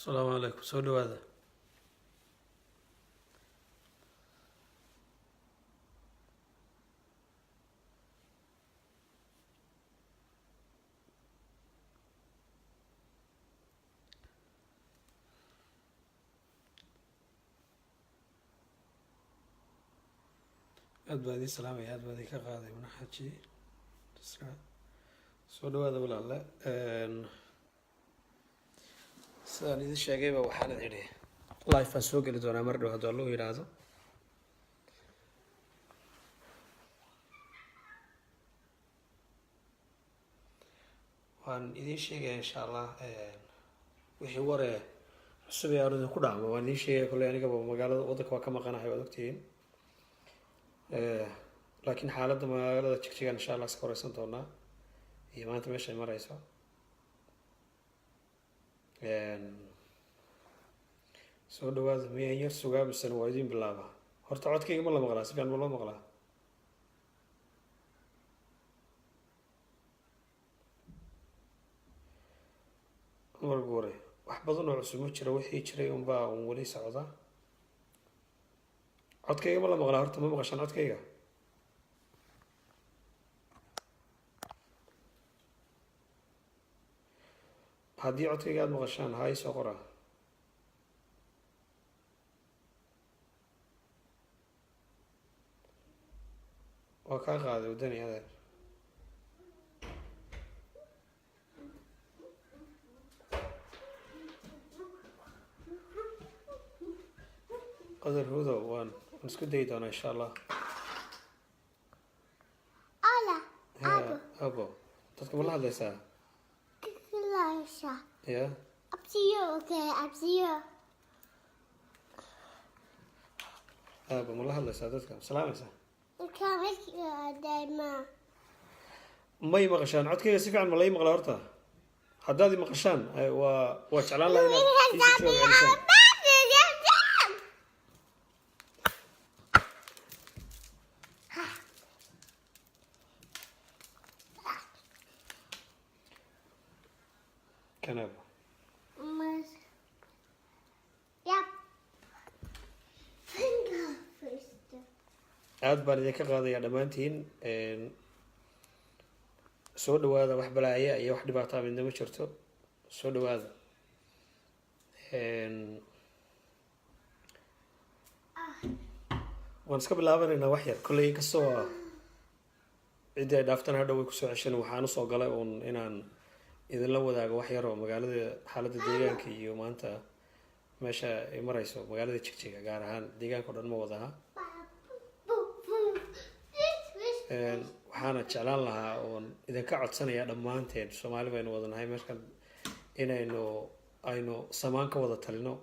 Asalaamu calaykum, soo dhawaada. Aad baa idiin salaamaya, aad baa idinka qaaday. Manaxaji, soo dhawaada walaale. Sidaan idin sheegayba, waxaan idhi live baan soo geli doonaa mar dhow, hadduu Allahu yidhaahdo. Waan idiin sheegaya, insha Allah, wixii waree cusub ee aan idinku dhacmo waan idiin sheegaya. Kolley anigaba magaalada, waddanka waa ka maqanahay, waad ogtihiin, laakiin xaaladda magaalada Jigjigan, insha Allah, iska wareysan doonaa iyo maanta meesha ay mareyso. Soo dhawaada. Miyaan yar sugaa misena waa idiin bilaabaa? Horta codkayga ma la maqlaa? Si fiican ma loo maqlaa? Cumar Guure, wax badan oo cusub ma jiro, wixii jiray unbaa un weli socda. Codkayga ma la maqlaa horta? Ma maqashaan codkayga? Haddii codkayga aada maqashaan, ha ii soo qoraa. Waa kaa qaaday wadani, adeer. Qadar Hudow, waan isku dayi doonaa, insha Allah. Hola. Ha. Abo. Abo, dadka ma la hadlaysaa? Kikilasha. Ya. Up to you, okay? Up to you. Abo, ma la hadlaysaa dadka? Ma salaamaysaa? Dayma. May maqashaan codkayga? Si fiican ma lai maqlaa horta? Haddaad i maqashaan, waa jeclaan lahaa inaad iisii jawaab celisaan. Kanabo. Yep. Finger first. Aad baan idinka qaadayaa dhammaantiin. Soo dhawaada. Wax balaaya iyo wax dhibaataa midna ma jirto. Soo dhawaada. Waan iska bilaabanaynaa wax yar. Kolley inkastoo ciddii ay dhaaftana hadhow way kusoo ceshan. Waxaan usoo galay uun inaan idinla wadaago wax yar oo magaalada, xaaladda deegaanka iyo maanta meesha ay mareyso magaalada Jigjiga, gaar ahaan deegaanka o dhan ma wadaha. Waxaana jeclaan lahaa oon idinka codsanayaa dhammaanteen, Soomaali baynu wadanahay markan, inaynu aynu samaan ka wada talino.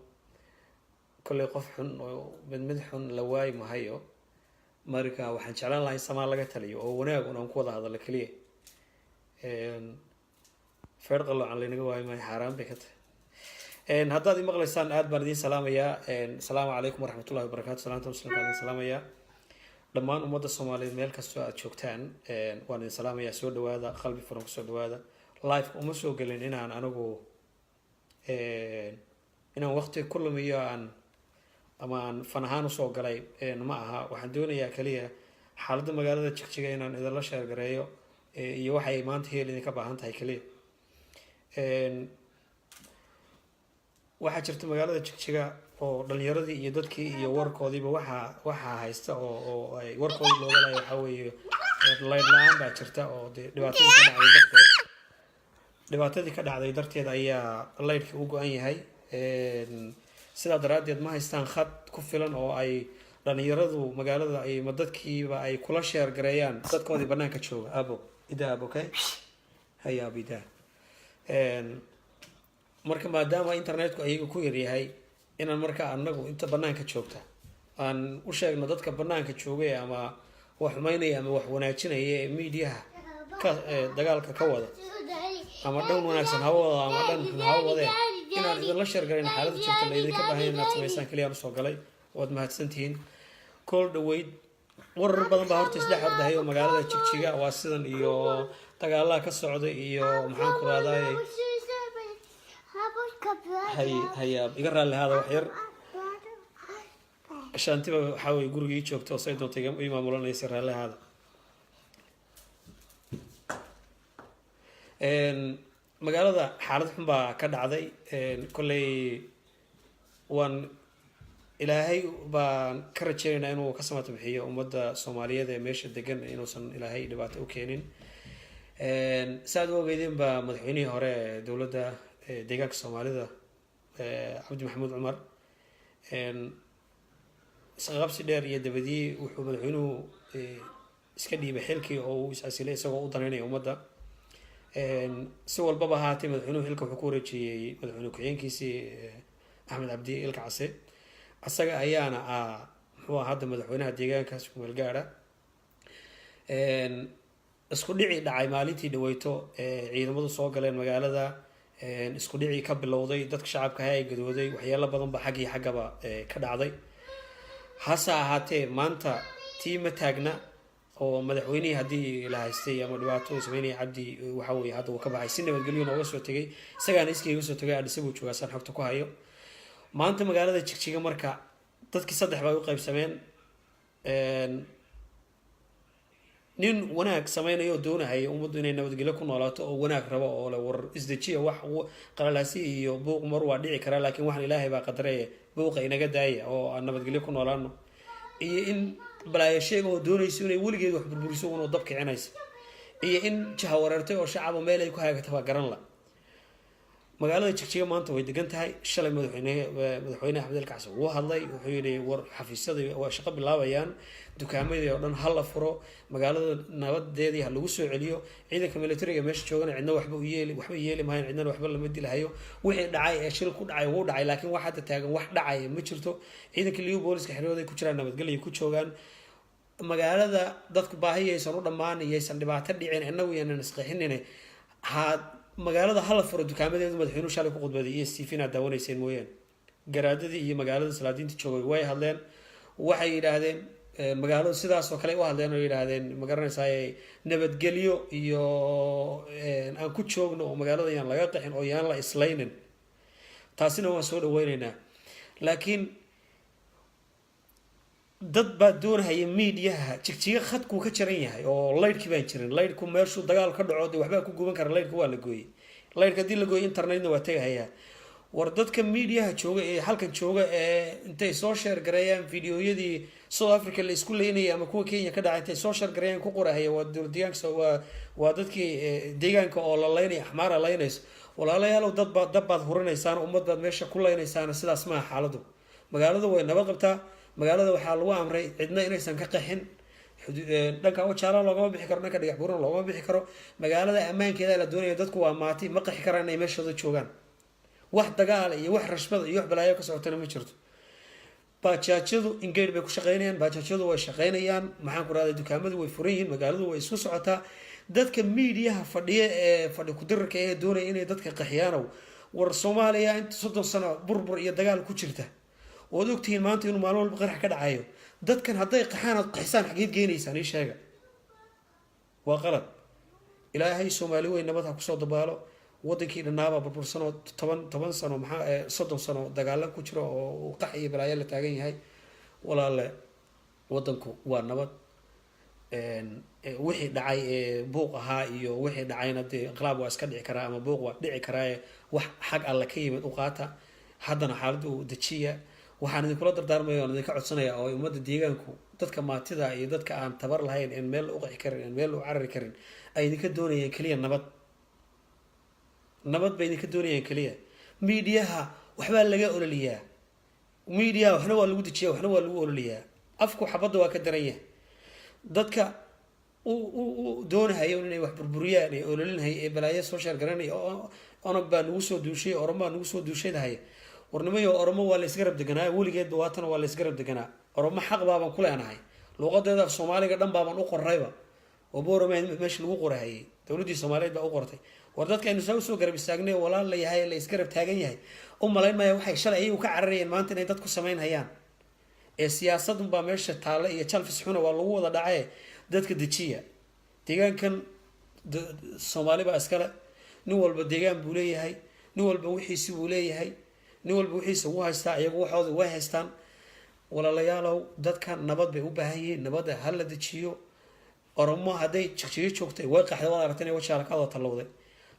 Kolley qof xun oo mid mid xun la waayi mahayo. Marka waxaan jeclaan lahaa in samaan laga taliyo oo wanaag un aan ku wada hadalno keliya. Feer qaloocan laynaga waayi maayo, xaaraan bay ka tahay. Haddaad i maqlaysaan, aad baan idiin salaamayaa. Asalaamu calaykum waraxmatullahi wabarakatu. Salaamta muslimka idin salaamayaa. Dhammaan ummadda Soomaaliyeed meel kastoo aad joogtaan waan idin salaamayaa. Soo dhawaada, qalbi furan kusoo dhawaada. Live uma soo gelin inaan anigu inaan waqti ku lumiyo aan ama aan fan ahaan usoo galay ma aha. Waxaan doonayaa kaliya xaaladda magaalada Jigjiga inaan idinla share gareeyo iyo waxay maanta heel idinka baahan tahay kaliya. Waxaa jirta magaalada Jigjiga oo dhalinyaradii iyo dadkii iyo warkoodiiba waxaa haysta oo ay warkoodii looga laaya waxaa weeye laydh la-aan baa jirta, oo dee dhibaatadii ka dhacday darteed ayaa laydhkii u go-an yahay. Sidaa daraaddeed ma haystaan khad ku filan oo ay dhalinyaradu magaalada ay ma dadkiiba ay kula share gareeyaan dadkoodii banaanka jooga. Abo, ida abo, okay, haya abo, ida. Marka maadaama internetku ayaga ku yaryahay, inaan marka anagu inta banaanka joogta aan u sheegno dadka banaanka joogay ama wax xumeynaya ama wax wanaajinaya ee miidiyaha ka dagaalka ka wada, ama dhan wanaagsan ha wada ama dhan xun ha wadee, inaan idinla share garayn xaaladda jirta la idinka baahan inaad samaysaan kaliya usoo galay. Waad mahadsantihiin. Kool dhaweyd warar badan baa horta isdhex ordahay oo magaalada Jigjiga waa sidan iyo dagaalaha ka socda iyo maxaan ku rahday. Hay hayaa, iga raalli ahaada wax yar. Shaantiba waxaa weye gurigii joogta oo say doonta ii maamulanaysa. Raalli ahaada. Magaalada xaalad xun baa ka dhacday. Kolley waan Ilaahay baan ka rajeynaynaa inuu ka samata bixiyo ummadda Soomaaliyeed ee meesha degan, inuusan Ilaahay dhibaato u keenin. Saad u ogeydeen baa madaxweynihii hore ee dowladda deegaanka Soomaalida, Cabdi Maxamuud Cumar, isqabsi dheer iyo dabadii wuxuu madaxweynuhu iska dhiibay xilkii oo uu is-casilay, isagoo u daneynaya ummadda. Si walbaba ahaatee, madaxweynuhu xilka wuxuu ku wareejiyey madaxweyne ku-xigeenkiisii, Axmed Cabdi Ilka Case. Asaga ayaana ah muxuu aha hadda madaxweynaha deegaankaas kumeel gaara. Isku dhici dhacay maalintii dhaweyto ee ciidamadu soo galeen magaalada, isku dhicii ka bilowday, dadka shacabka ay gadooday, waxyaalo badan ba xaggii xaggaba ka dhacday. Hase ahaatee, maanta tii ma taagna oo madaxweynihii haddii la haystay ama dhibaato uu sameynaya Cabdi, waxa weye hadda uu ka baxay, si nabadgelyo nooga soo tegay, isagaana iskii iga soo tegay. Adhise buu joogaa saan xogta ku hayo. Maanta magaalada Jigjiga marka dadkii saddex bay u qaybsameen. Nin wanaag sameynaya oo doonahaya ummaddu inay nabadgelyo ku noolaato oo wanaag rabo oo le war isdejiya, wax qalalaasi iyo buuq mar waa dhici karaa, laakiin waxaan Ilaahay baa qadaraya, buuqa inaga daaya oo aan nabadgelyo ku noolaano, iyo in balaayo sheeg oo doonayso inay weligeed wax burburiso unoo dab kicinaysa, iyo in jaha wareertay oo shacaba meel ay ku hagaagta baa garan la. Magaalada Jigjiga maanta way degan tahay. Shalay madaxweyne Axmed Ilkacsi wuu hadlay, wuxuu yidhi war xafiisyadii waa shaqo bilaabayaan, dukaamadii oo dhan ha la furo, magaalada nabadeedii ha lagu soo celiyo, ciidanka militariga meesha joogana cidna waxba u yeeli, waxba yeeli maayan, cidnana waxba lama dilahayo. Wixii dhacay ee shil ku dhacay wuu dhacay, laakiin wax hadda taagan wax dhacaya ma jirto. Ciidanka Liyu Booliska xerooday ku jiraan, nabadgelya ku joogaan magaalada. Dadku baahi yaysan u dhammaan, yaysan dhibaato dhicin, inagu yaanan isqixinin, ha magaalada hala furo dukaamadeedu. Madaxweynuhu shalay ku khudbaday iyo Stephen aad daawanayseen mooyaane, garaadadii iyo magaalada salaadiinta joogay way hadleen. Waxay yidhaahdeen magaaladu sidaas oo kale u hadleen oo yidhaahdeen, ma garanaysaa, nabadgelyo iyo aan ku joogno oo magaalada yaan laga qixin oo yaan la islaynin. Taasina waan soo dhaweyneynaa, laakiin dad baa doonahaya miidiyaha Jigjiga khadkuu ka jaran yahay oo laydhkii baan jirin. Laydhku meeshuu dagaal ka dhaco dee waxbaa ku guban kara. Laydhka waa la gooyey. Laydhka haddii la gooyey, internetna waa tegahayaa. War dadka miidiyaha jooga ee halkan jooga ee intay soo share gareeyaan videoyadii South Africa la isku leynayay ama kuwa Kenya ka dhacay, intay soo share gareeyaan ku qorahaya waa dowlad deegaanka, waa dadkii deegaanka oo la leynaya, axmaara leynayso. Walaalayaalow, dad baa dab baad hurinaysaan, ummad baad meesha ku leynaysaan. Sidaas maaha xaaladu. Magaaladu way nabad qabtaa. Magaalada waxaa lagu amray cidna inaysan ka qaxin. Dhanka Wajaala loogama bixi karo, dhanka Dhagax Buurna loogama bixi karo. Magaalada ammaankeeda la doonaya. Dadku waa maati, ma qaxi karaan, inay meeshooda joogaan. Wax dagaala iyo wax rashmada iyo wax balaayo ka socotana ma jirto. Baajaajyadu ingeyd bay ku shaqeynayaan, baajaajyadu way shaqeynayaan, maxaan ku rahday, dukaamadu way furan yihiin, magaaladu way isku socotaa. Dadka miidiyaha fadhiya ee fadhi kudirarka ee doonaya inay dadka qaxiyaanow, war Soomaaliya inta 30 sano burbur iyo dagaal ku jirta ood ogtihiin maanta inuu maalin walba qarax ka dhacayo. Dadkan hadday qaxaan aad qaxisaan, xageed geenaysaan? Ii sheega. Waa qalad. Ilaahay Soomaali weyn nabad ha kusoo dabaalo. Wadankii dhannaabaa burbursanoo toban sano, maxaa, 30 sano dagaalo ku jiro oo uu qax iyo balaayo la taagan yahay. Walaale, wadanku waa nabad. Wixii dhacay ee buuq ahaa iyo wixii dhacayna dee inqilaab waa iska dhici karaa ama buuq waa dhici karaaye, wax xag Alle ka yimid u qaata. Haddana xaaladdu dejiya. Waxaan idinkula dardaarmaya oon idinka codsanaya oo ummadda deegaanku, dadka maatida iyo dadka aan tabar lahayn en meel u qixi karin, en meel u carari karin, ay idinka doonayeen keliya nabad. Nabad bay idinka doonayeen keliya. Miidiyaha waxbaa laga ololiyaa, miidiyaha waxna waa lagu dejiya, waxna waa lagu ololiyaa. Afku xabadda waa ka daran yahay. Dadka u doonahayo inay wax burburiyaan ee ololinhay ee balaayo soo share garanaya oo Onog baa nagu soo duushay, Oromo baa nagu soo duushadahaya, warnimayo, Oromo waa la isgarab deganaa weligeedba, waatana waa la isgarab deganaa. Oromo xaq baaban ku leenahay, luuqadeeda af Soomaaliga dhan baaban u qorrayba oo Boorama meesha lagu qorahayay dowladdii Soomaaliyeed baa u qortay. War dadka aynu saa usoo garab istaagnay, walaal la yahay, la isgarab taagan yahay, u malayn maya waxay shalay ayagu ka cararayeen maanta inay dadku samayn hayaan. Ee siyaasadunbaa meesha taalla iyo jalfis xuna waa lagu wada dhacaye. Dadka dejiya. Deegaankan Soomaali baa iskale, nin walba deegaan buu leeyahay. Nin walba wixiisi buu leeyahay, nin walba wixiisa wuu haystaa, iyagu waxooda way haystaan. Walaalayaalow, dadka nabad bay u baahan yihiin, nabadda ha la dejiyo. Oromo hadday Jigjigo joogtay way qaxday, waad aragtay inay Wajaale ka wada tallowday.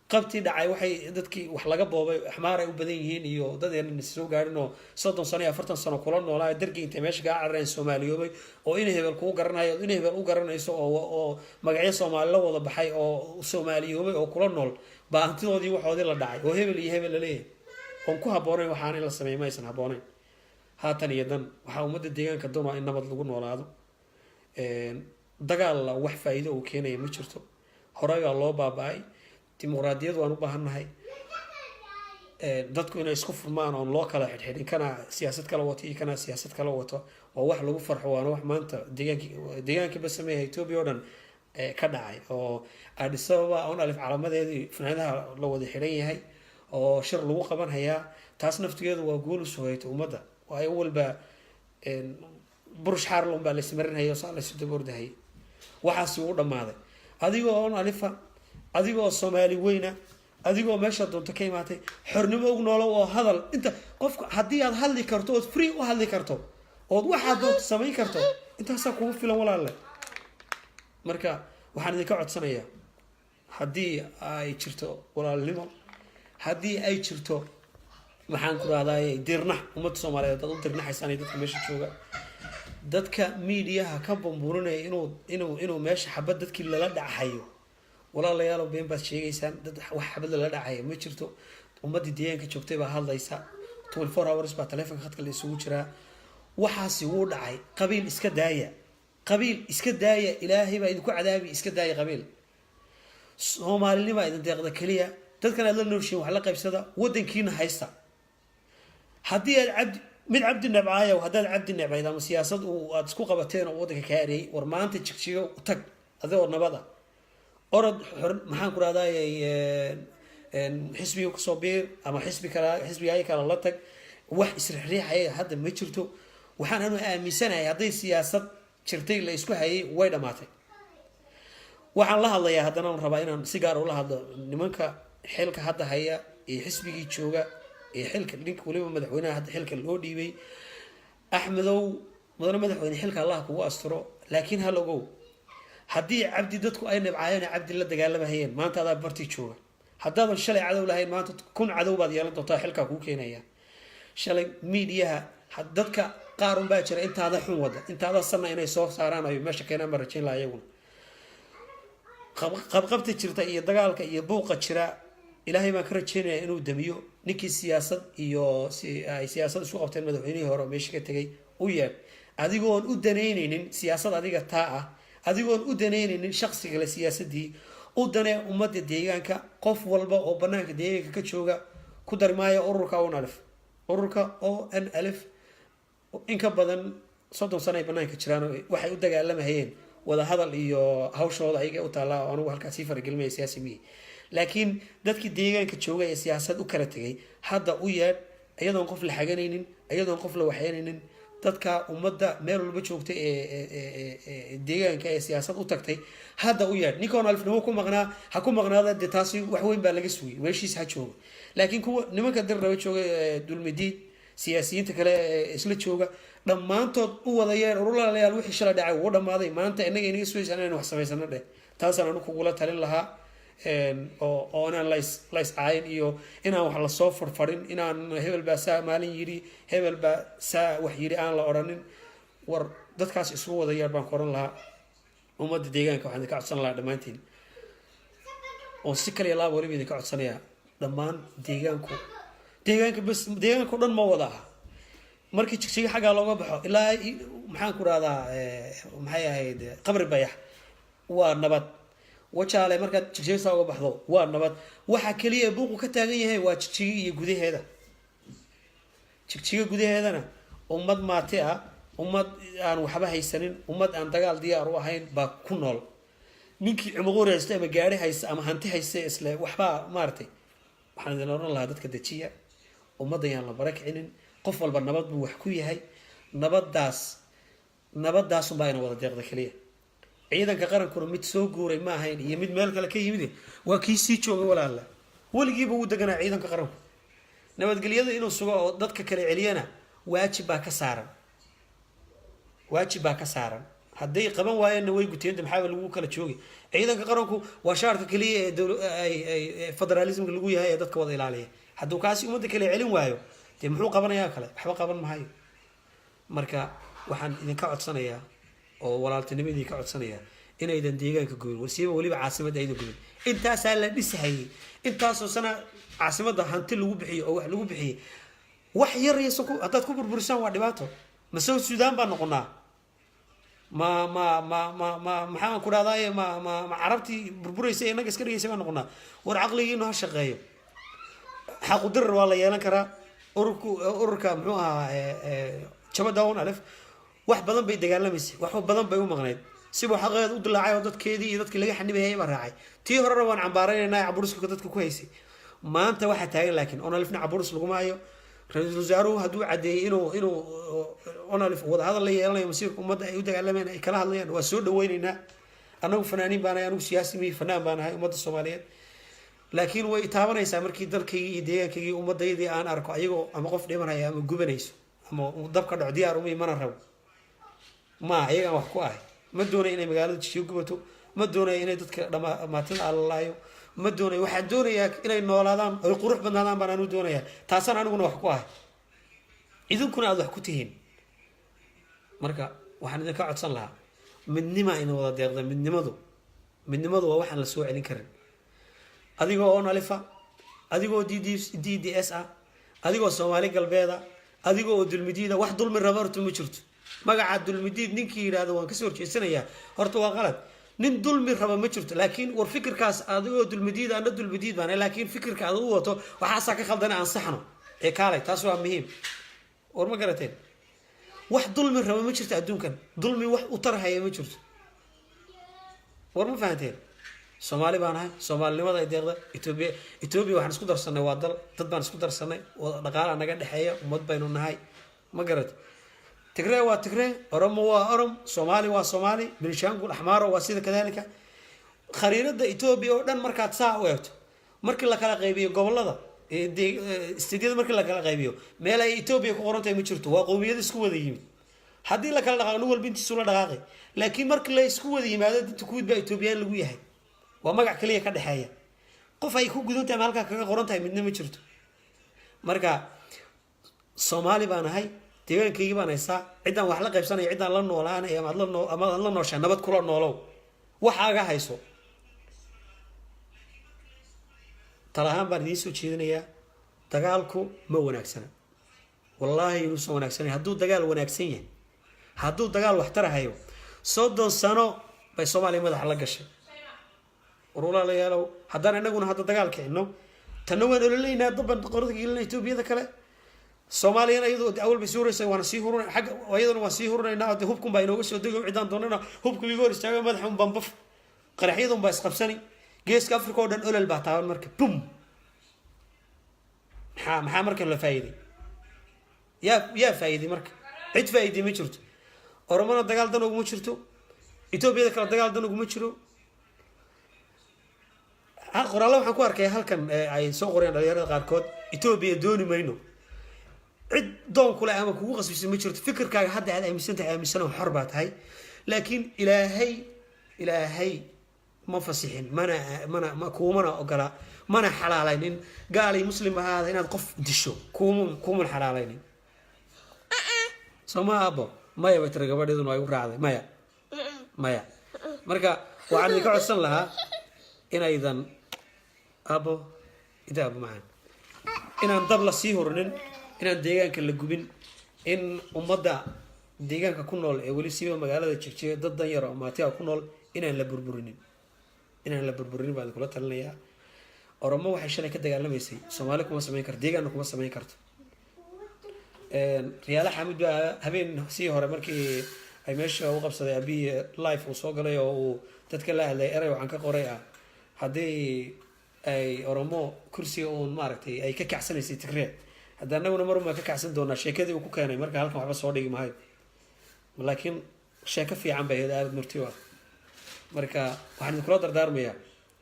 Qabtii dhacay, waxay dadkii wax laga boobay Axmaar ay u badan yihiin iyo dad aan soo gaarin oo 30 sano iyo 40 sano kula noolaa. Dargii intay meesha kaa carareen Soomaaliyoobay oo ina hebel kugu garanayo, ina hebel u garanayso, oo magacyo Soomaali la wada baxay oo Soomaaliyoobay oo kula nool baa hantidoodii waxoodii la dhacay oo hebel iyo hebel laleeyahay oon ku habboonayn. Waxaan in la sameeyo ma aysan habboonayn haatan iyo dan. Waxaa ummadda deegaanka doonaa in nabad lagu noolaado. Dagaalla wax faa'iido uu keenaya ma jirto, horey baa loo baaba-ay. Dimuqraadiyad waan u baahannahay, dadku inay isku furmaan oon loo kala xidhxidhin, kana siyaasad kala wato iyo kana siyaasad kala wato, waa wax lagu farxo, waana wax maanta deegaanki deegaankii ba sameeyahay Etoobiya oo dhan ka dhacay, oo Addis Ababa ONLF calaamadeedii fanaanadaha la wada xidhan yahay oo shir lagu qaban hayaa. Taas naftigeedu waa guul u sugayta ummadda, waayo walba burush xaarlon baa laismarinhaya oo saa laysu daba ordahayay. Waxaasi uu dhammaaday. Adigoo ONLF-a, adigoo Soomaali weyna, adigoo meesha doonto ka imaatay, xornimo og noolo oo hadal. Inta qofka haddii aad hadli karto ood free u hadli karto ood waxaad doonto samayn karto, intaasaa kugu filan, walaalle. Marka waxaan idinka codsanayaa, haddii ay jirto walaalnimo, haddii ay jirto, maxaan ku rahdaay, dirnax ummadda Soomaaliyeed dad u dirnaxaysaan iyo dadka meesha jooga, dadka miidiyaha ka bamburinaya inuu meesha xabad dadkii lala dhacayo, walaalayaalo, been baad sheegaysaan. Dad wax xabad lala dhacaya ma jirto. Ummaddii deegaanka joogtay baa hadlaysa, 24 hours baa taleefonka khadka la isugu jiraa. Waxaasi wuu dhacay. Qabiil iska daaya, qabiil iska daaya, Ilaahay baa idinku cadaabi. Iska daaya qabiil, Soomaalinimaa idin deeqda keliya. Dadkan aad la nooshiin wax la qaybsada, wadankiina haysta. Haddii aad cabdi mid Cabdi nebcaayo, haddaad Cabdi nebcayd ama siyaasad uu aad isku qabateen oo waddanka kaa eriyay, war maanta Jigjigo tag adigoo nabad ah, orod xor, maxaan ku rahdaayay, xisbiga kusoo biir ama xisbi kala, xisbigaayo kale la tag. Wax isrixriixaya hadda ma jirto. Waxaan anu aaminsanahay hadday siyaasad jirtay la isku hayay, way dhamaatay. Waxaan la hadlayaa haddana on rabaa inaan si gaar ula hadlo nimanka xilka hadda haya ee xisbigii jooga ee xilka, ninka waliba madaxweynaha hadda xilka loo dhiibay, Axmedow. Mudane madaxweyne, xilka Allah kugu asturo, laakiin hal ogow: haddii Cabdi dadku ay nabcaayeen, Cabdi la dagaalamahayeen, maanta adaa bartii jooga. Haddaadan shalay cadow lahayn, maanta 1000 cadow baad yeelan doontaa, xilkaa kuu keenaya. Shalay miidiyaha dadka qaar unbaa jira intaada xun wada, intaada sanna inay soo saaraan ay meesha keenaan baan rajayn laha. Iyaguna qabqabta jirta iyo dagaalka iyo buuqa jira, Ilaahay baan ka rajeynaya inuu damiyo. Ninkii siyaasad iyo ay siyaasad isku qabteen madaxweynihii hore oo meesha ka tegay, u yeedh adigoon u danaynaynin siyaasad adiga taa ah, adigoon u danaynaynin shaksi kale siyaasadii u danee ummadda deegaanka. Qof walba oo banaanka deegaanka ka jooga ku dari maayo ururka ONLF. Ururka ONLF in ka badan 30 sano ay banaanka jiraan. Waxay u dagaalamahayeen wada hadal iyo hawshooda ayaga u taallaa, oo anugu halkaas sii faragelinmaya, siyaasi miyi. Laakiin dadkii deegaanka jooga ee siyaasad u kala tegay, hadda u yeedh, iyadoon qof la xaganaynin, iyadoon qof la waxyeynaynin. Dadka ummadda meel walba joogtay ee deegaanka ee siyaasad u tagtay, hadda u yeedh. Ninka ONLF-nimo ku maqnaa ha ku maqnaada, dee taasi wax weyn baa laga sugay, meeshiis ha jooga. Laakiin kuwa nimanka Dirnaba jooga ee Dulmidiid, siyaasiyiinta kale ee isla jooga, dhammaantood u wada yeedh: urulaalayaal, wixii shalay dhacay wuu dhamaaday, maanta innaga inaga sugaysa inaynu wax samaysano dheh. Taasaan anu kugula talin lahaa, oo inaan lays caayin iyo inaan wax lasoo farfarin, inaan hebel baa saa maalin yidhi, hebel baa saa wax yidhi aan la odhanin. War dadkaas isugu wada yeer baan ku odhan lahaa. Ummadda deegaanka waxaan idinka codsan lahaa dhammaantiin, oo si kaliya laaba waliba idinka codsanayaa dhammaan deegaanku, deegaanka bas, deegaanka o dhan ma wada aha. Markii Jigjiga xaggaa looga baxo ilaa maxaan ku rahdaa, maxay ahayd, Qabri Bayax, waa nabad. Wajaale markaad Jigjiga saa uga baxdo waa nabad. Waxa keliya buuqu ka taagan yahay waa Jigjiga iyo gudaheeda. Jigjiga gudaheedana ummad maati ah, ummad aan waxba haysanin, ummad aan dagaal diyaar u ahayn baa ku nool. Ninkii cimaqoori haysta ama gaari haysta ama hanti haysta isle waxbaa maaragtay, waxaan idin odhan lahaa dadka dejiya, ummadda yaan la bara kicinin. Qof walba nabad buu wax ku yahay. Nabadaas, nabadaasunbaa ina wada deeqda keliya. Ciidanka qarankuna mid soo guuray ma ahayn iyo mid meel kale ka yimid, waa kii sii joogay, walaala, weligiiba wuu deganaa ciidanka qaranku. Nabadgelyada inuu sugo oo dadka kale celiyana waajib baa ka saaran, waajib baa ka saaran. Hadday qaban waayeenna way guteen. Maxaaba lagu kala joogi? Ciidanka qaranku waa shaarka keliya ee ay federalismka lagu yahay ee dadka wada ilaaliya. Hadduu kaasi ummadda kale celin waayo, dee muxuu qabanayaa kale? Waxba qaban mahayo. Marka waxaan idinka codsanayaa oo walaaltinimo idinka codsanayaa inaydan deegaanka gubin, wasiiba weliba caasimadda aydan gubin. Intaasaa la dhisahayay, intaasoo sana caasimadda hanti lagu bixiyo oo wax lagu bixiyey. Wax yar yaysan ku haddaad ku burburisaan waa dhibaato. Ma South Sudan baan noqonaa? Ma maxaan ku dhahdaye, ma Carabtii burburaysa innaga iska dhigaysa baan noqonaa? War caqligiinu ha shaqeeyo. Xaqudirar waa la yeelan karaa. Ururku, ururka muxuu ahaa, jabada ONLF, wax badan bay dagaalamaysay, wax badan bay u maqnayd. Sibuu xaqeeda u dilaacay oo dadkeedii iyo dadkii laga xanibayay baa raacay. Tii horena waan cambaaraynaynaa caburiska dadka ku haysay. Maanta waxaa taagan laakiin ONLFna caburis laguma hayo. Ra-iisul wasaaruhu hadduu caddeeyey inuu ONLF wadahadal la yeelanayo, masiirka ummadda ay u dagaalamayaan ay kala hadlayaan, waa soo dhaweyneynaa. Anagu fanaaniin baanahay, anigu siyaasi mihi, fanaan baan ahay ummadda Soomaaliyeed. Laakiin way taabanaysaa markii dalkaygii iyo deegaankaygii, umadaydii aan arko ayagoo ama qof dhimanaya ama gubanayso ama uu dab ka dhaco. Diyaar uma, mana rabo. Ma iyagaan wax ku ahay. Ma doonayo inay magaalada Jigjigo gubato, ma doonayo inay dadka dhamaatina alalaayo, ma doonayo. Waxaan doonayaa inay noolaadaan, ay qurux badnaadaan baan anu doonayaa. Taasaan aniguna wax ku ahay, idinkuna aada wax ku tihiin. Marka waxaan idinka codsan lahaa midnima ina wada deeqda. Midnimadu waa waxaan la soo celin karin. Adigoo ONLF-a, adigoo DDS ah, adigoo Soomaali Galbeeda, adigoo oo Dulmidiida, wax dulmi raba horta ma jirto. Magaca Dulmidiid ninkii yidhahdo waan kasoo horjeesanayaa, horta waa qalad. Nin dulmi raba ma jirto. Laakiin war fikirkaas, adigoo Dulmidiid, ana Dulmidiid baan, laakiin fikirka aad u wato waxaasaa ka khaldana, ansaxno ee kaalay. Taas waa muhiim. War ma garateen? Wax dulmi raba ma jirto adduunkan. Dulmi wax u tarhaya ma jirto. War ma fahanteen? Soomaali baan ahay, soomaalinimada ay deeqda. Etoobiya, Etoobiya waxaan isku darsanay waa dal, dad baan isku darsanay, dhaqaala naga dhexeeya, ummad baynu nahay. Ma garat? Tigree waa Tigree, Oromo waa Orom, Soomaali waa Soomaali, Benishangul, Axmaaro waa sida kadalika. Khariirada Etoobiya oo dhan markaad saa u eegto, markii la kala qaybiyo gobolada, stateyada markii la kala qaybiyo, meel ay Etoobiya ku qoran tahay ma jirto. Waa qowmiyad isku wada yimid. Haddii la kala dhaqaaqo, nin walba intiisu la dhaqaaqay, laakiin markii la isku wada yimaado, dinta kuwid baa Etoobiyaan lagu yahay. Waa magac kaliya ka dhexeeya. Qof ay ku gudan tahay ama halkaa kaga qoran tahay midna ma jirto. Marka Soomaali baan ahay, deegaankaygii baan haystaa. Ciddaan wax la qaybsanaya, ciddaan la noolaanaya, ama aad la noo ama aad la nooshaa, nabad kula noolow, waxaaga hayso. Tala ahaan baan idiin soo jeedinayaa, dagaalku ma wanaagsana. Wallaahi inuusan wanaagsanayn. Hadduu dagaal wanaagsan yahay, hadduu dagaal wax tarahayo, 30 sano bay Soomaaliya madaxa la gashay. War walaalayaalow, haddaan inaguna hadda dagaal kicinno, tanna waan ololeynaa, dabban qorada gelina Etoobiyada kale. Soomaaliyana iyadoo awal bay sii huraysa, waana sii huruna xagga, iyaduna waan sii hurinaynaa. Dee hubkun baa inooga soo dego. Ciddaan doonana hubku iga hor istaago, madaxa un baan baf, qaraxyadun baa isqabsani. Geeska Africa oo dhan olol baa taaban. Marka bum, maxaa marka la faa'iiday? Yaa faa'iiday? Marka cid faa'iiday ma jirto. Oromona dagaal dan uguma jirto, Etoobiyada kale dagaal dan uguma jiro. Qoraallo waxaan ku arkay halkan ay soo qoreen dhalinyarada qaarkood: Etoobiya dooni mayno. Cid doon kule ama kugu qasbisay ma jirto. Fikirkaaga hadda aad aaminsan tahay aaminsano, xor baa tahay. Laakiin Ilaahay ma fasixin, mana ma kuumana ogola, mana xalaalaynin. Gaalay Muslim ahaada inaad qof disho kuuman xalaalaynin. Soo ma aabo? Maya bay tiri gabadheeduna, ay u raacday. Maya, maya. Marka waxaan idinka codsan lahaa inaydan, aabo ida, aabo macaan, inaan dab la sii hurinin, inaan deegaanka la gubin, in ummadda deegaanka ku nool ee weli siiba magaalada Jigjiga, dad dan yar oo maatiga ku nool, inaan la burburinin, inaan la burburinin baan kula talinayaa. Oromo waxay shalay ka dagaalamaysay Soomaali kuma samayn karto, deegaanna kuma samayn karto. Riyaale Xamid baa habeen sii hore markii ay meesha u qabsaday Abiy live uu soo galay oo uu dadka la hadlay, erey waxaan ka qoray ah haddii ay Oromo kursiga uun maaragtay ay ka kacsanaysay Tigree, hadda anaguna mar unbaan ka kacsan doonaa. Sheekadii uu ku keenay marka halkan waxba soo dhigi maayo, laakiin sheeko fiican bay ahayd, aada murti u ah. Marka waxaan idinkula dardaarmayaa,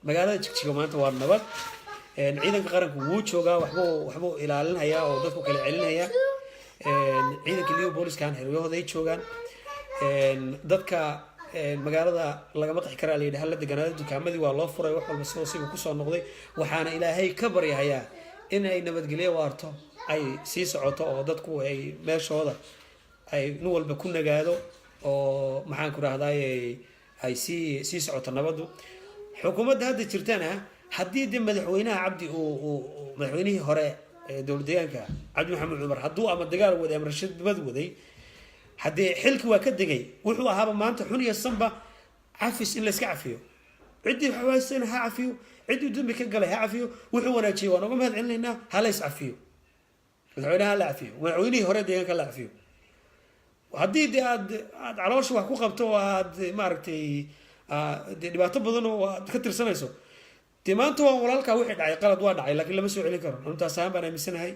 magaalada Jigjiga maanta waa nabad. Ciidanka qaranku wuu joogaa, waxbuu ilaalinhayaa oo dadku kala celinhayaa. Ciidanka Liyu Booliskan xeryahooda ay joogaan. Dadka magaalada lagama qixi karaa la yidhi, hala deganaado. Dukaamadii waa loo furay, wax walba sidoo sibu kusoo noqday. Waxaana Ilaahay ka baryahayaa in ay nabadgelyo waarto ay sii socoto oo dadku ay meeshooda ay nin walba ku nagaado oo, maxaan ku rahdaay, ay sii socoto nabaddu. Xukuumadda hadda jirtana, haddii de madaxweynaha Cabdi uu madaxweynihii hore ee dowlad deegaanka Cabdi Maxamed Cumar hadduu ama dagaal waday ama rashadnimad waday, haddee xilki waa ka degay. Wuxuu ahaaba maanta xun iyo sanba cafis in layska cafiyo. Ciddii xawaasana ha cafiyo, ciddii dembi ka galay ha cafiyo. Wuxuu wanaajiyey waan uga mahad celinaynaa. Ha lays cafiyo, madaxweynaha ha la cafiyo, madaxweynihii hore deegaanka la cafiyo. Haddii de aad caloosha wax ku qabto oo aad maaragtay de dhibaato badan oo aad ka tirsanayso, dee maanta waa walaalkaa. Wixii dhacay qalad waa dhacay, laakiin lama soo celin karo. Runtaas ahaan baan aaminsanahay.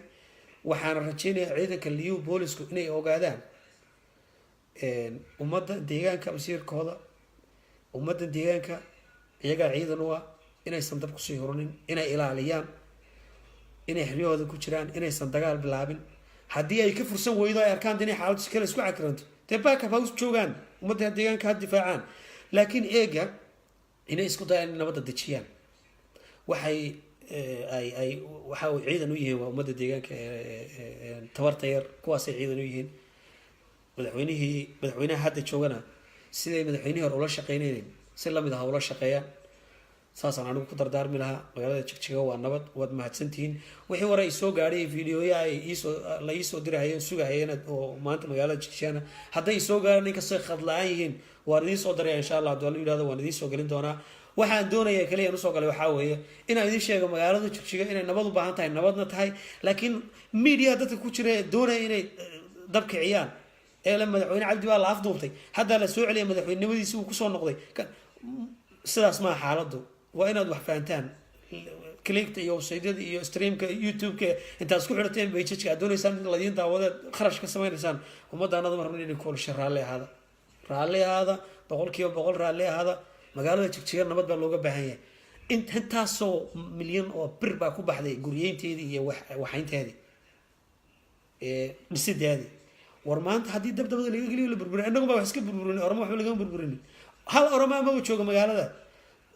Waxaana rajaynayaa ciidanka Liyu Boolisku inay ogaadaan ummadda deegaanka masiirkooda. Ummadda deegaanka iyagaa ciidan u ah, inaysan dab kusii hurinin, inay ilaaliyaan, inay xeryahooda ku jiraan, inaysan dagaal bilaabin. Haddii ay ka fursan weydo, ay arkaan inay xaaladdu si kale isku cakiranto, dee backup ha u joogaan, ummadda deegaanka ha difaacaan. Laakiin eega inay isku dayaan in nabadda dejiyaan. Waxay ay waxa ay ciidan u yihiin waa ummadda deegaanka tabarta yar, kuwaasay ciidan u yihiin. Madaxweynaha hadda joogana siday madaxweynihii hore ula shaqeynayeen si lamid ah ula shaqeeyaan. Saasaan anigu ku dardaarmi lahaa. Magaalada Jigjiga waa nabad. Waad mahadsantihiin. Wixii hore ay soo gaadhay, videoya ay iisoo la iisoo dirahayeen, sugahayeen oo maanta magaalada Jigjigana hadday soo gaaraan, inkastoo khad la-aan yihiin, waan idiin soo daraya insha Allah. Hadduu Alla yidhahdo, waan idiin soo gelin doonaa. Waxaan doonaya kaliya usoo galay waxaa weeye inaan idiin sheego magaalada Jigjiga inay nabad u baahan tahay, nabadna tahay. Laakiin media dadka ku jira ee doonaya inay dab kiciyaan ee la madaxweyne Cabdi baa la afduubtay, haddaa la soo celiya, madaxweynenimadiisi uu kusoo noqday, sidaas maa xaaladdu. Waa inaad wax fahantaan. Clickta iyo websiteyada iyo streamka YouTube-ka intaad isku xidhateen pageka aad doonaysaan in ladiin daawadeed kharash ka sameynaysaan. Ummadda anada ma rabno inay koolasha. Raalli ahaada, raalli ahaada, 100% raalli ahaada. Magaalada Jigjiga nabad baa looga baahan yahay. Intaasoo milyan oo bir baa ku baxday guryeynteedii iyo waxaynteedii, dhisideedii. War maanta haddii dabdabada laga geliyo, la burburiy, innagu baa wax iska burburin. Oramo waxba lagama burburinin. Hal Oromo maba jooga magaalada.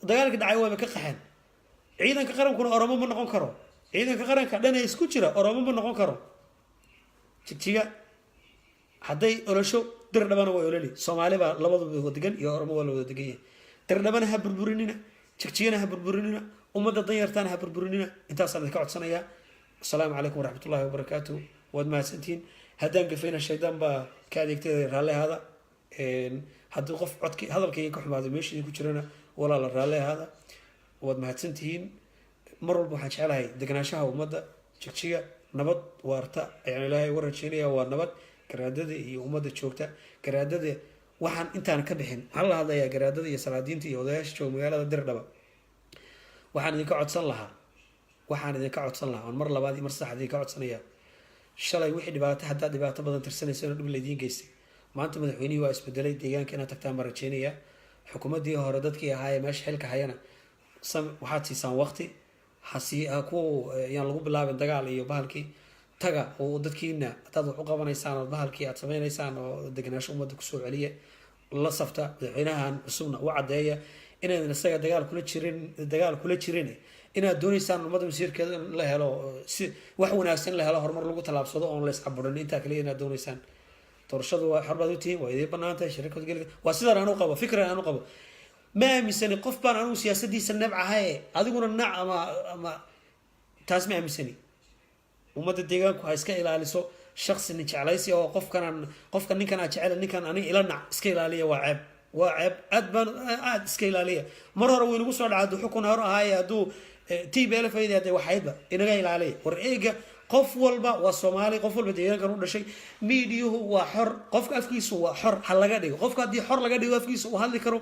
Dagaalka dhacay waaba ka qaxeen. Ciidanka qarankuna Oromo ma noqon karo. Ciidanka qaranka dhan ee isku jira Oromo ma noqon karo. Jigjiga hadday olosho, Dirdhabana way ololi. Soomaali baa labaduba degan iyo Oromo waa la wada degan yahay. Dirdhabana ha burburinina, Jigjigana ha burburinina, ummadda danyartaana ha burburinina. Intaasaan idinka codsanayaa. Asalaamu calaykum waraxmatullahi wabarakaatu. Waad mahadsantihiin. Haddaan gafayna, shaydaan baa ka adeegtay, raalli ahaada. Haddii qof codki hadalkayga ka xumaaday meesha idinku jirana, walaala raalli ahaada. Waad mahadsantihiin. Mar walba waxaan jeclahay deganaanshaha ummadda Jigjiga. Nabad waarta ayaan Ilaahay uga rajeynaya. Waa nabad garaadada iyo ummadda joogta. Garaadada waxaan intaan ka bixin, waxaan la hadlayaa garaadada iyo salaadiinta iyo odayaasha jooga magaalada Dirdhaba. Waxaan idinka codsan lahaa, waxaan idinka codsan lahaa oon mar labaad iyo mar saddexaad idinka codsanaya, shalay wixii dhibaato, haddaad dhibaato badan tirsanaysa, dhib laydiin geystay, maanta madaxweynihii waa isbedelay. Deegaanka inaad tagtaan baan rajeynaya. Xukuumaddii hore dadkii ahaa ee meesha xilka hayana waxaad siisaan waqti. Hasi ha ku yaan lagu bilaabin dagaal iyo bahalkii. Taga oo dadkiina haddaad wax u qabanaysaan oo bahalkii aad sameynaysaan oo degenaansho ummadda kusoo celiya, la safta madaxweynahan cusubna, u caddeeya inaydan isaga dagaal kula jirin, inaad dooneysaan ummadda masiirkeeda in la helo, si wax wanaagsan la helo, horumar lagu tallaabsado oon la iscaburin. Intaa kaliya inaad dooneysaan. Doorashadu waa xor baad utihiin, waa idiin banaan tahay shirarkood geli. Waa sidaan aanu qabo, fikran aanu qabo. Ma aaminsani qof baan anigu siyaasadiisa nebcahaye, adiguna nac ama taas ma aaminsani. Ummadda deegaanku ha iska ilaaliso shaksi nin jeclaysi oo qofkanaan qofka ninkan aa jecel, ninkan aniga ila nac. Iska ilaaliya, waa ceeb, waa ceeb. Aad baan aad iska ilaaliya. Mar hore waynagu soo dhaca, hadduu xukun hore ahaaye, hadduu TPLF hadee waxaydba inaga ilaaliya. War eega, qof walba waa Soomaali, qof walba deegaankan u dhashay. Miidiyuhu waa xor, qofka afkiisu waa xor ha laga dhigo. Qofka haddii xor laga dhigo, afkiisa uu hadli karo,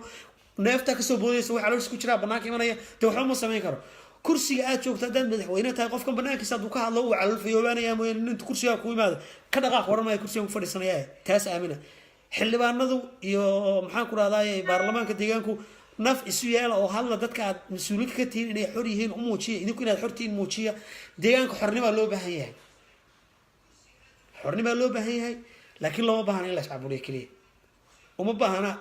neeftaa kasoo boodaysa, waxa calooshiisa ku jiraa banaanka imanaya, dee waxba ma samayn karo. Kursiga aad joogto haddaad madaxweyne tahay, qofkan banaankiisa hadduu ka hadlo, uu calool fayoobaanaya mooyane, intu kursigaa ku yimaado ka dhaqaaq oran maayo. Kursigan ku fadhiisanaya, taas aamina. Xildhibaanadu iyo, maxaan ku rahdaay, baarlamaanka deegaanku Naf isu yeela oo hadla. Dadka aad mas-uuliyad ka tihiin inay xor yihiin u muujiya. Idinku inaad xor tihiin muujiya. Deegaanka xornimaa loo baahan yahay, xornimaa loo baahan yahay, laakiin looma baahna in la iscaburiyo keliya, uma baahna.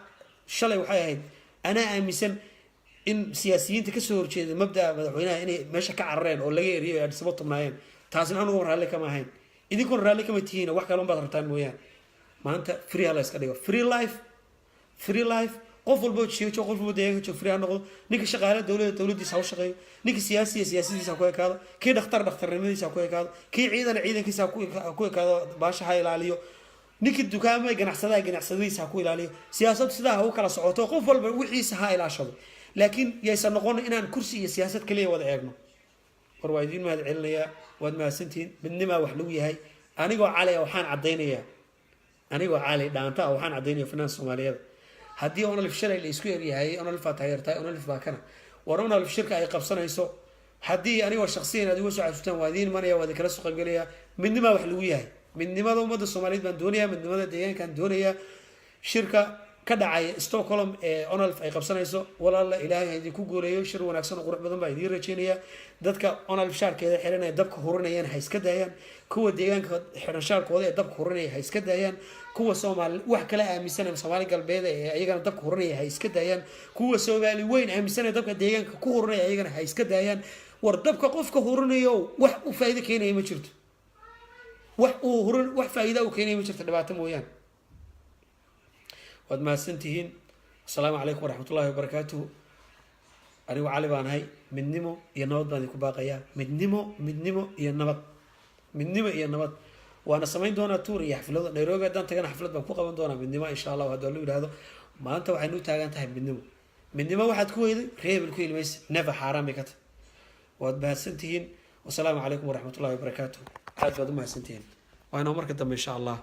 Shalay waxay ahayd, anaa aaminsan in siyaasiyiinta kasoo horjeeda mabdaa madaxweynaha inay meesha ka carareen oo laga eriyay, ay Addis Ababa tubnaayeen. Taasina anugu raalli kama ahayn, idinkuna raalli kama tihiin. Wax kale unbaad rabtaan mooyaane. Maanta free ha la iska dhigo. Free life, free life. Qof walbo jiijo, qof walbo deegaanka joog free ha noqdo. Ninka shaqaale dowladda, dowladdiisa ha u shaqeeyo. Ninka siyaasiya, siyaasadiisa ha ku ekaado. Kii dhakhtar, dhakhtarnimadiisa ha ku ekaado. Kii ciidana, ciidankiisa ha ku ekaado, baasha ha ilaaliyo. Ninkii dukaamada ganacsadaha, ganacsadadiisa ha ku ilaaliyo. Siyaasadu sidaa ha u kala socoto, qof walba wixiisa ha ilaashado, laakiin yaysan noqon inaan kursi iyo siyaasad kaliya wada eegno. War waa idiin mahad celinayaa, waad mahadsantihiin. Midnimaa wax lagu yahay. Anigoo Cali ah waxaan caddaynayaa, anigoo Cali Dhaanta ah waxaan caddaynaya, fanaan Soomaaliyeed, haddii ONLF shalay la isku eryahay, ONLF baa taageertahay, ONLF baa kana. War ONLF shirka ay qabsanayso, haddii anigoo shaksiyan aad iga soo casuustaan, waa idiin imanaya, waa idinkala soo qaybgelaya. Midnimaa wax lagu yahay. Midnimada ummadda Soomaaliyeed baan doonayaa, midnimada deegaankaan doonayaa. Shirka ka dhacaya Stockholm ee ONLF ay qabsanayso, walaala, Ilaahay ha idinku guuleeyo. Shir wanaagsan oo qurux badan baa idiin rajeynaya. Dadka ONLF shaarkeeda xiranaya dabka hurinayaan ha iska daayaan. Kuwa deegaanka xiran shaarkooda ee dabka hurinaya ha iska daayaan. Kuwa Soomaali wax kala aaminsanaya, Soomaali Galbeed ee ayagana dabka hurinaya ha iska daayaan. Kuwa Soomaali weyn aaminsanaya dabka deegaanka ku hurinaya, ayagana ha iska daayaan. War dabka qofka hurinayo wax u faa'iido keenaya ma jirto. Wax uu hurin, wax faa'iida uu keenaya ma jirto, dhibaato mooyaane. Waad mahadsantihiin. Asalaamu calaykum waraxmatullahi wabarakaatuhu. Anigu Cali baan ahay. Midnimo iyo nabad baan idinku baaqayaa. Midnimo, midnimo iyo nabad, midnimo iyo nabad. Waana samayn doonaa tour iyo xaflado. Nairobi haddaan tagana, xaflad baan ku qaban doonaa midnimo, insha Allahu, haddii lu yidhaahdo. Maanta waxaynu u taagan tahay midnimo. Midnimo waxaad ku weyday, reebel ku heli maysa, never, xaaraan bay ka tahay. Waad mahadsantihiin. Wasalaamu calaykum waraxmatullahi wabarakaatuh. Aad baad u mahadsantihiin. Waa inoo marka dambe, insha Allah.